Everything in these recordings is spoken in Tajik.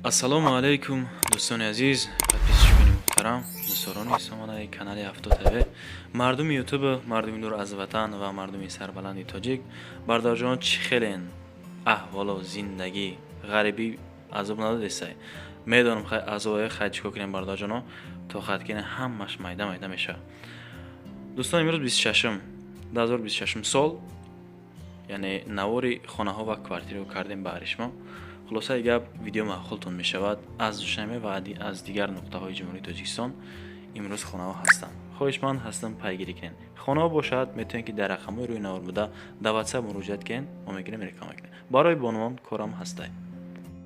Ассалому алайкум, дӯстони азиз, подписчикони муҳтарам, дӯстдорони сомонаи канали Ҳафто ТВ, мардуми Ютуб, мардуми дур аз ватан ва мардуми сарбаланди тоҷик. Бародарҷон, чӣ хелен аҳволу зиндагӣ, ғарибӣ азоб надодесай? Медонам, хай азобое, хай чӣ кор кунем, бародарҷоно, тоқат кунем, ҳамаш майда майда мешавад. Дӯстон, имрӯз 26-ум 2026 сол, яъне навори хонаҳо ва квартираро кардем баҳри шумо. Хулосаи гап, видео маъқултон мешавад. Аз Душанбе ва аз дигар нуқтаҳои Ҷумҳурии Тоҷикистон имрӯз хонаҳо ҳастанд. Хоҳишманд ҳастам, пайгирӣ кунед. Хонаҳо бошад, метавонед, ки дар рақамҳои рӯи навор буда дар Ватсап муроҷиат кунед, мо мегирем, реклама кунем. Барои бонувон корам ҳастай.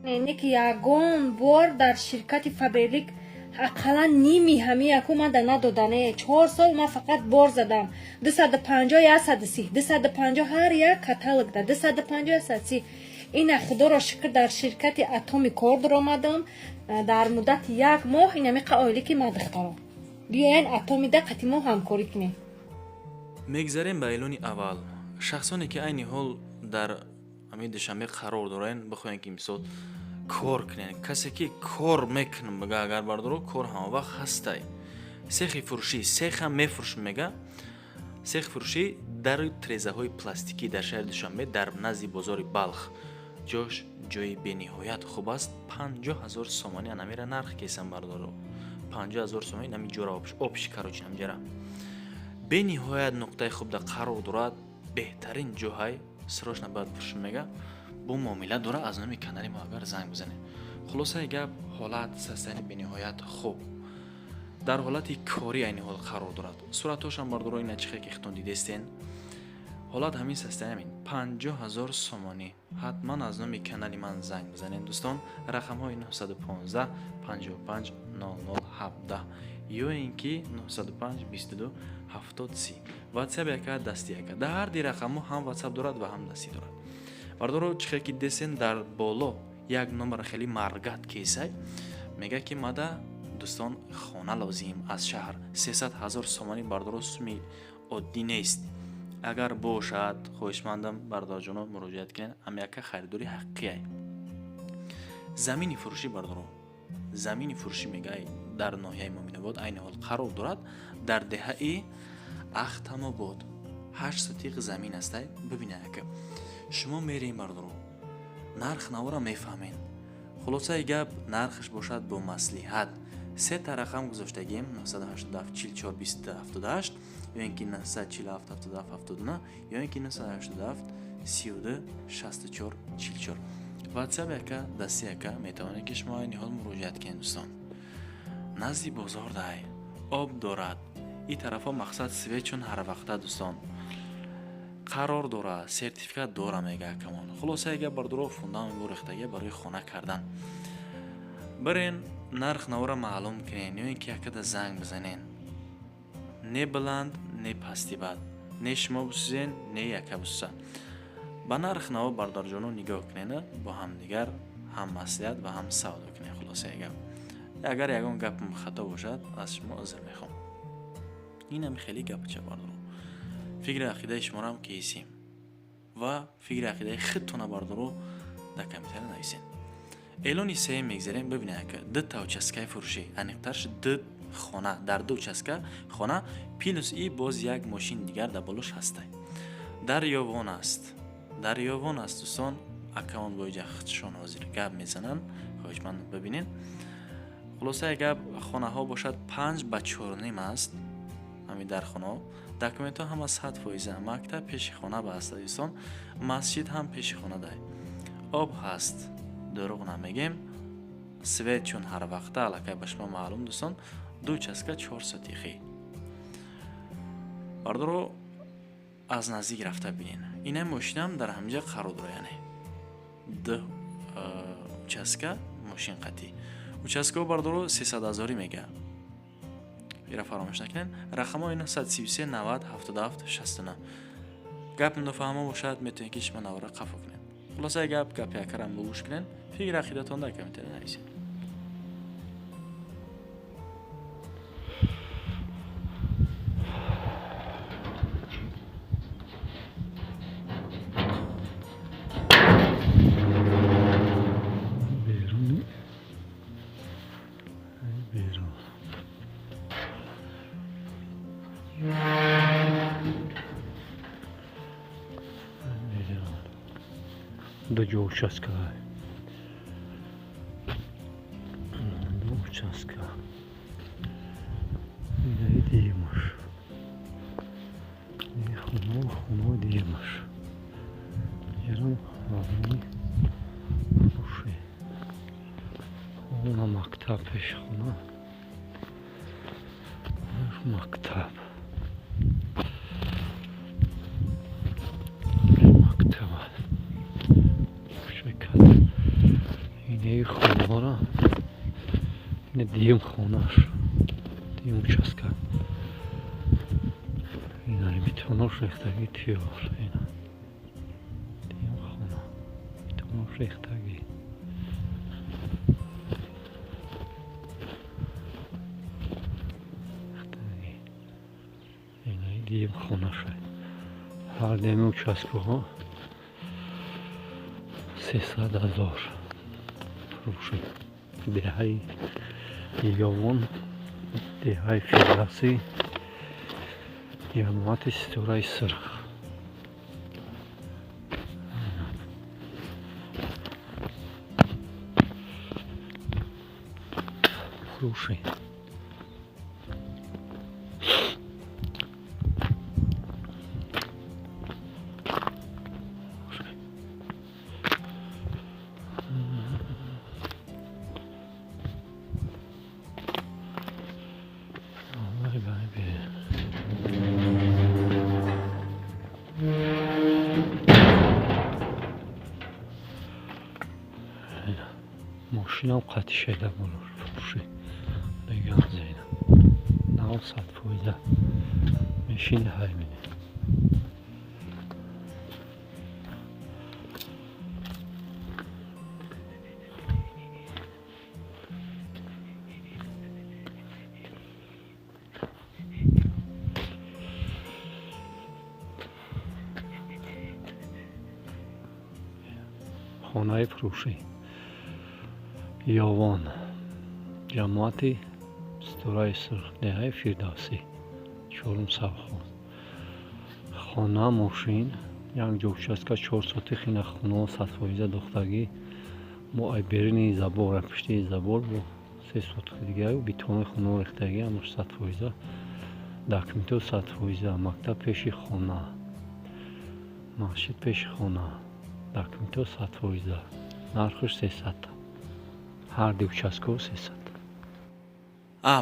Не ки ягон бор дар ширкати Фаберлик ақаллан ними ҳами яку ман да надодане. 4 сол ман фақат бор задам, 250, 130, 250, ҳар як каталог да 250, 130. Ина, худоро шукр, дар ширкати Атоми кор дуромадам. Дар муддати як моҳ инамиқа ойлики ма. Духтаро, биёян Атомида қати мо ҳамкорӣ кунем. Мегзарем ба эълони аввал. Шахсоне ки айни ҳол дар ҳамин Душанбе қарор доранд, бихоҳем ки мисол кор кунем, касе ки кор мекунам бага, агар бардоро, кор ҳамавақт ҳастай. Сехи фурӯшӣ, сехам мефурӯшам мега. Сех фурӯшӣ дару трезаҳои пластикӣ дар шаҳри Душанбе, дар назди бозори Балх. Ҷош ҷои бениҳоят хуб аст. 50 000 сомонӣ анамира нарх кесам, бардоро, 50 000 сомонӣ нами ҷора, общий, короче, намҷара бениҳоят нуқтаи хубда қарор дорад, беҳтарин ҷоҳай. Срочно бояд фурӯшам мега, бо муомила дора. Аз номи канали мо агар занг бизанед. Хулосаи гап, ҳолат состояние бениҳоят хуб, дар ҳолати корӣ айни ҳол қарор дорад. Суратҳошам, бардоро, ина чихе ки хитон дидестен, ҳолат ҳамин состояние, ҳамин 50 000 сомонӣ. Ҳатман аз номи канали ман занг бизанед, дӯстон. Рақамҳои 915 55 00 17 ё ин ки 905 22 70 30. Ватсап яка, дасти яка. Дар ҳар ди рақамҳо ҳам ватсап дорад ва ҳам дастӣ дорад. Бардоро, чихе ки десен, дар боло як номер хеле маргат кесай мега, ки мада, дӯстон, хона лозим аз шаҳр, 300 000 сомонӣ. Бардоро, суми оддӣ нест. Агар бошад, хоҳишмандам, бародарҷоно, муроҷиат кунед. Ҳам яка харидори ҳақиқиай. Замини фурӯшӣ, бардоро, замини фурӯшӣ мегай, дар ноҳияи Муъминобод айни ҳол қарор дорад, дар деҳаи Ахтамобод, 8 сотиқ замин астай. Бибинед, ака, шумо мерем, бардоро, нарх навора мефаҳмед. Хулосаи гап, нархаш бошад бо маслиҳат. Сета рақам гузоштагим: 987 44 22 78, ё ин ки 947 77 79, ё ин ки 987 32 64 44. Ватсап яка, дасти яка. Метавонед, ки шумо айни ҳол муроҷиат кунед, дӯстон. Назди бозор дай, об дорад и тарафҳо, мақсад, свет чун ҳарвақта, дӯстон, қарор дорад, сертификат дора мега акамон. Хулосаи гап, бардоро, фундамент бурехтагия барои хона кардан. Бирен, нарх навора маълум кунен ё ин ки якада занг бизанен. Не баланд, не пасти бад, не шумо бисӯзен, не яка бисӯза. Ба нарх наво, бародарҷоно, нигоҳ кунена, бо ҳамдигар ҳам маслиҳат ва ҳам савдо кунем. Хулосаи гап, агар ягон гапам хато бошад, аз шумо узр мехоҳам. Инам хеле гапча, бардоро. Фикри ақидаи шуморам кесим ва фикри ақидаи худтона, бардоро, дар комментария нависед. Эълони сеюм мегзарем. Бибинед, ака, дута участкаи фурӯшӣ, аниқтарш ду хона, дар ду участка хона, плюс и боз як мошин дигар дар болош ҳастай. Дар Ёвон аст, дар Ёвон аст, дӯстон. Акамон бо иҷа худшон ҳозир гап мезананд, хоҳишманд, бибинед. Хулосаи гап, хонаҳо бошад 5 ба 4.5 аст. Ҳамин дар хонаҳо документҳо ҳама 100%. Мактаб пеши хона ба аст, дӯстон, масҷид ҳам пеши хона дай, об ҳаст, дурӯғ намегем, свет чун ҳар вақта, аллакай ба шумо маълум, дӯстон. Ду участка, 4 сотихӣ. Бардоро, аз наздик рафта бинен. Ина мошинам дар ҳаминҷа қарор дора, яъне ду участка, мошин қатӣ. Участкаҳо, бардоро, 300 ҳазорӣ мега, ира фаромӯш накунед. Рақамҳои 933 90 77 69. Гап нофаҳмо бошад, метавонед, ки шумо навора қафо кунед. Хулосаи гап, гапи акарам гӯш кунед, фикри ақидатон дар комментария нависед. Беруни. Ду ҷо участка. Ду участка. Инаи диюмаш. Хона, хонаи диюмаш. Ярам ҳавлии фурӯшӣ. Хона, мактаб пеши хона. Мактаб. Мактаб. Инаи хонаро, ина дуюм хонаш, дуюм участка. Ина бетонош рехтагӣ тиёр. Ина дуюм хона, бетонош рехтагӣ. Инаи дуюм хонаша. Ҳар дуюми участкаҳо 300 000 фурӯшӣ. Деҳаи Ёвон, деҳаи Фирдавсӣ, ҷамоати Ситораи Сурх. Фурӯшӣ. Мошинам қатъи шуда болор фурӯшӣ. Мегӯям зейна. Нав 100%. Мешини ҳай мене. Хонаи фурӯшӣ. Ёвон, ҷамоати Ситораи Сурх, деҳаи Фирдавсӣ, чорум совхоз. Хона, мошин, як ҷо участка 4 сотих, ина хонаҳо 100% дохтагӣ. Мо ай берини забор, ай пушти забор бо 3 сотих дига бетони хонаҳо рехтагӣ, ҳамаш 100%. Документҳо 100%, мактаб пеши хона, масҷид пеши хона, документҳо 100%, нархаш 300. Ҳар ду участкаҳо 300.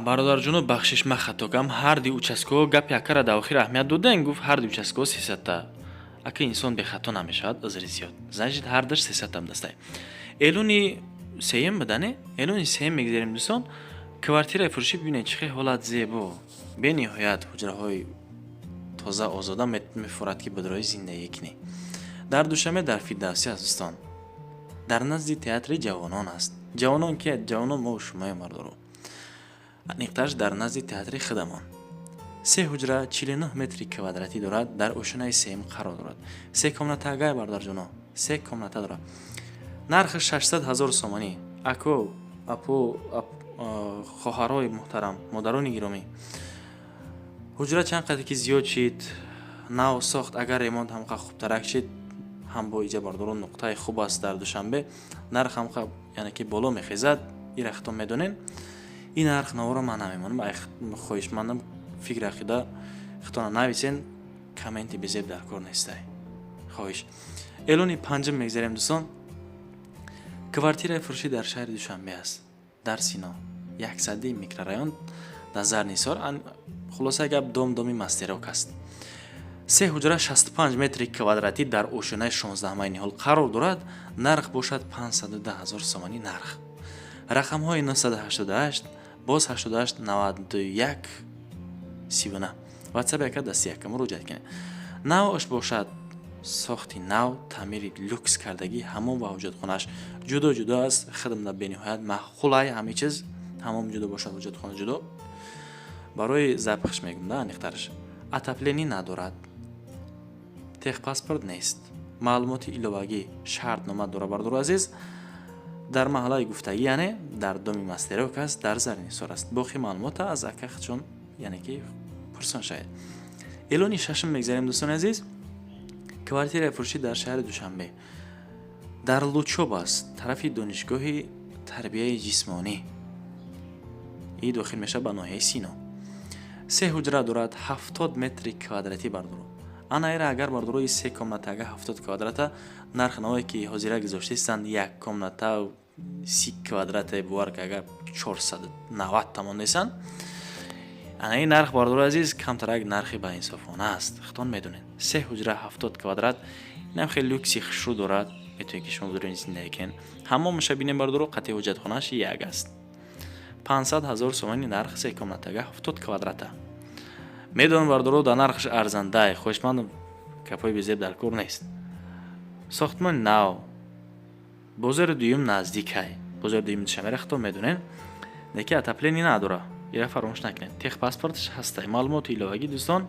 Бародарҷоно, бахшиш, ман хато кардам. Ҳар ду участкаҳо гапи акара дар охир аҳамият додем, гуфт ҳар ду участкаҳо 300-та. Ака инсон бехато намешавад, узри зиёд. Значит, ҳар душ 300-там дастай. Эълони сеюм буда, не? Эълони сеюм мегзарем, дӯстон. Квартираи фурӯшӣ, бибинед чӣ хел ҳолат зебо. Бениҳоят ҳуҷраҳои тоза озода, мефурад ки бадрои зиндагӣ кунӣ. Дар Душанбе, дар Фирдавсӣ аст, дӯстон. Дар назди театри ҷавонон аст. Ҷавонон ки? Ҷавонон мо шумоем, мардоро. Аниқтараш дар назди театри худамон. Се ҳуҷра, 49 метри квадратӣ дорад, дар ошёнаи сеюм қарор дорад. Се комната, агай бародарҷоно, се комната дорад. Нархи 600 000 сомонӣ. Ако, апо, хоҳарҳои муҳтарам, модарони гиромӣ. Ҳуҷра чанд қадре ки зиёд шид, нав сохт, агар ремонт ҳамқа хубтарак шид, ҳам бо иҷа бардорон нуқтаи хуб аст дар Душанбе, нарх ҳамқа яъне ки боло мехезад, ира худтон медонед. Ин нарх наворо ман намемонам, ай хоҳишмандам фикр ақида худтона нависен, комменти безеб дар кор нестай. Хоҳиш. Эълони панҷум мегзарем, дӯстон. Квартираи фурӯшӣ дар шаҳри Душанбе аст. Дар Сино, яксади микрорайон, дар Зарнисор. Хулоса гап, дом доми мастерок аст. Се ҳуҷра, 65 метри квадратӣ, дар ошёнаи 16-маи ниҳол қарор дорад. Нарх бошад 510 000 сомонӣ нарх. Рақамҳои 988 боз 88 91 39. WhatsApp яка дасти яка муроҷиат кунед. Навъаш бошад сохти нав, таъмири люкс кардагӣ, ҳамом ва ҳоҷатхонааш ҷудо ҷудо аст. Хидмат бениҳоят маъқулай, ҳамин чиз, ҳамом ҷудо бошад, ҳоҷатхона ҷудо. Барои запахш мегӯм да, аниқтараш. Отопление надорад. Техпаспорт нест. Маълумоти иловагӣ шартнома дора, бардору азиз. Дар маҳаллаи гуфтагӣ, яъне дар доми мастерок аст, дар Зарнисор аст. Боқи маълумота аз ака чун яъне ки пурсон шавед. Эълони шашум мегзарем, дӯстони азиз. Квартираи фурӯшӣ дар шаҳри Душанбе. Дар Лучоб аст, тарафи донишгоҳи тарбияи ҷисмонӣ. И дохил мешавад ба ноҳияи Сино. Се ҳуҷра дорад, 70 метри квадратӣ, бардоро. Ана эра агар, бардорои, се комната ага 70 квадрата, нарх навое ки ҳозира гузоштаистанд, як комната 30 квадрата, бовар ки агар 490 тамон нестанд. Ана ин нарх, бардорои азиз, камтарак нархи баинсофона аст, худтон медонед. Се ҳуҷра, 70 квадрат, инам хеле люкси хушрӯ дорад. Метавонед ки шумо бидуред, зиндагӣ кунед. Ҳаммомаша бинем, бардоро, қатъи ҳуҷҷатхонааш як аст. 500 000 сомони нарх, се комнатага, 70 квадрата. Медонам, бардоро, дар нархаш арзандай, хоҳишманд, гапҳои безеб дар кор нест. Сохтмони нав, бозори дуюм наздикай, бозори дуюм Душанбера худтон медонед. Леки отопление надора, ира фаромӯш накунед. Техпаспорташ ҳастай. Маълумоти иловагӣ, дӯстон: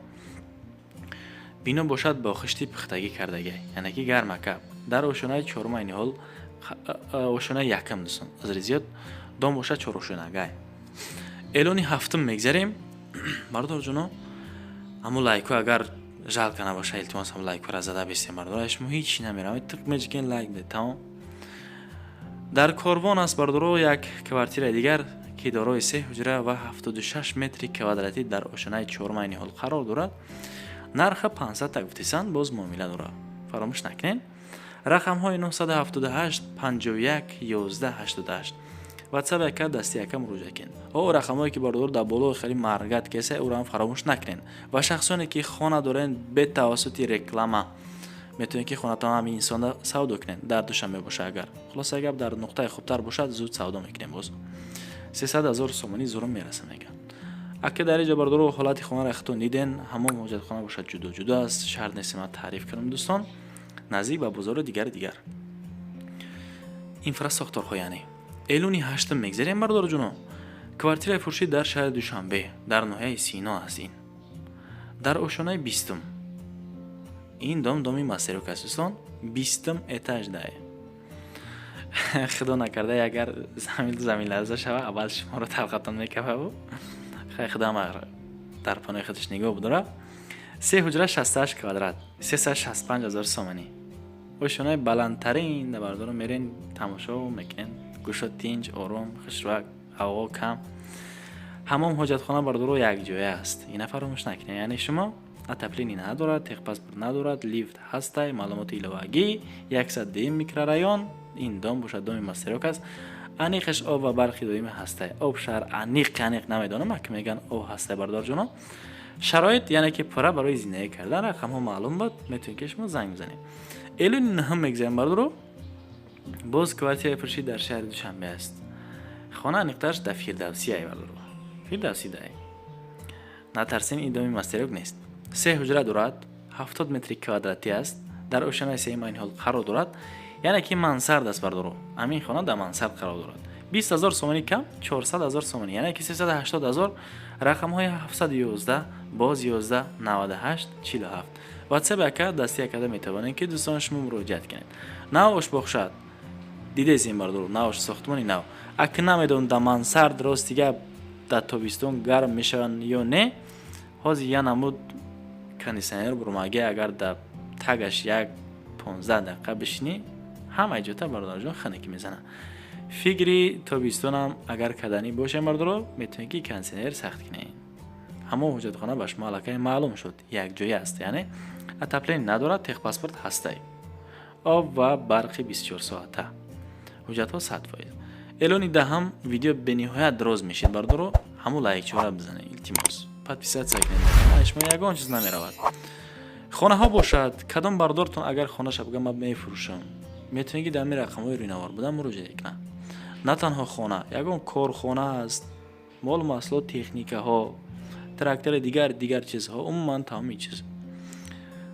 бино бошад бо хишти пухтагӣ кардагӣ, яъне ки гармака. Дар ошонаи чорум, айни ҳол ошонаи якум, дӯстон, азри зиёд, дом бошад чорошонагай. Эълони ҳафтум мегзарем, бардорҷоно. Ҳамун лайку агар жалко набоша, илтимос, ҳам лайкура зада бистем, бардор. Шумо ҳеч намерам, тиқ меҷикен, лайк де, тамом. Дар Корвон аст, бардоро, як квартираи дигар, ки дорои се ҳуҷра ва 76 метри квадратӣ, дар ошонаи чорум айни ҳол қарор дорад. Нарха 500 та гуфтисан, боз муомила дорад, фаромӯш накунед. Рақамҳои 978 51 11 88, WhatsApp яка, дасти яка муроҷиат кунед. О рақамҳое ки, бардор, дар болои хеле маргат кеса, ӯро ҳам фаромӯш накунед. Ва шахсоне ки хона дорен, бетавассути реклама метавонед ки хонатон ҳамин инсонда савдо кунед. Дар Душанбе боша агар, хулоса гап, дар нуқтаи хубтар бошад, зуд савдо мекунем. Боз 300 000 сомонӣ зурум мераса, мегӯянд. Ака дар инҷа, бардоро, ҳолати хонаро худтон диден. Ҳамон ҳоҷатхона бошад, ҷудо ҷудо аст, шарт нест ман таъриф кунам, дӯстон. Наздик ба бозору дигари дигар инфрасохторҳо. Яъне эълони ҳаштум мегзарем, бардорҷуно. Квартираи фурӯшӣ дар шаҳри Душанбе, дар ноҳияи Сино аст. Ин дар ошонаи 20-ум. Ин дом доми мастерок аст, дӯстон, 20-ум этаж дае. Худо накарда, агар заминларза шава, аввал шуморо талқатон мекафаву хай, худо дар паноҳи худаш нигоҳ бидорад. Се ҳуҷра, 68 квадрат, 365 000 сомонӣ. Ошонаи баландтарин бардоро мерен, тамошо мекунен, гӯшо тинҷ, ором, хушрак, ҳаво кам. Ҳамом, ҳоҷатхона, бардоро, якҷоя аст, ина фаромӯш накунед. Яъне шумо отопление надорад, техпаспорт надорад, лифт ҳастай. Маълумоти иловагӣ: 102 микрорайон. Ин дом бошад доми мастерок аст. Аниқаш об ва барқи доими ҳастай. Об шаҳр аниқ аниқ намедонам, аки мегӯян об ҳастай, бардорҷоно. Шароит яъне ки пурра барои зиндагӣ кардан. Рақамҳо маълум буд, метавонед ки шумо занг бизанед. Эълони нӯҳум мегзарем, бардоро. Боз квартираи фурӯшӣ дар шаҳри Душанбе аст. Хона аниқтараш дар Фирдавсӣ ай, бардоро, Фирдавсӣ дай. Натарсен, ин доми мастерок нест. Се ҳуҷра дорад, 70 метри квадратӣ аст, дар ошонаи сеюм айни ҳол қарор дорад, яъне ки мансард аст, бардоро. Ҳамин хона дар мансард қарор дорад. 20 000 сомонӣ кам, 400 000 сомонӣ, яъне ки 380 000. Рақамҳои 711 боз 11 98 47, WhatsApp ака, дасти акада метавонед ки, дӯстон, шумо муроҷиат кунед. Нав ошбохшад дидесем, бардоро, навш сохтмони нав. Ака намедонам, дар мансард, рости гап, дар тобистон гарм мешаванд ё не. Ҳозир я намуд кондитсионер бурмаги, агар дар тагаш як 15 дақиқа бишинӣ, ҳамаи ҷота, бародарҷон, ханакӣ мезанад. Фикри тобистонам агар каданӣ бошем, бардоро, метавонед ки кондитсионер сахт кунед. Ҳамон ҳуҷҷатхона ба шумо аллакай маълум шуд, якҷоя аст, яъне отопление надорад, техпаспорт ҳастай, об ва барқи 24 соата, ҳуҷҷатҳо 100%. Эълони даҳам. Видео бениҳоят дароз мешид, бардоро. Ҳамун лайкчора бизанед, илтимос, подписаться кунед, шумо ягон чиз намеравад. Хонаҳо бошад, кадом бардортон агар хонаша бигӯям ман мефурӯшам, метавонед ки дар ҳамин рақамҳои рӯйнавор буда муроҷиат кунад. На танҳо хона, ягон корхона аст, молу маҳсулот, техникаҳо, трактори, дигар дигар чизҳо, умуман тамоми чиз.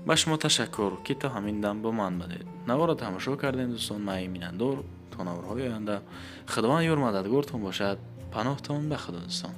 Ба шумо ташаккур, ки то ҳамин дам бо ман будед, наворро тамошо кардем. Дӯстон, ман миннатдор. То наворҳои оянда Худованд ёр мададгортон бошад. Паноҳтон ба Худо, дӯстон.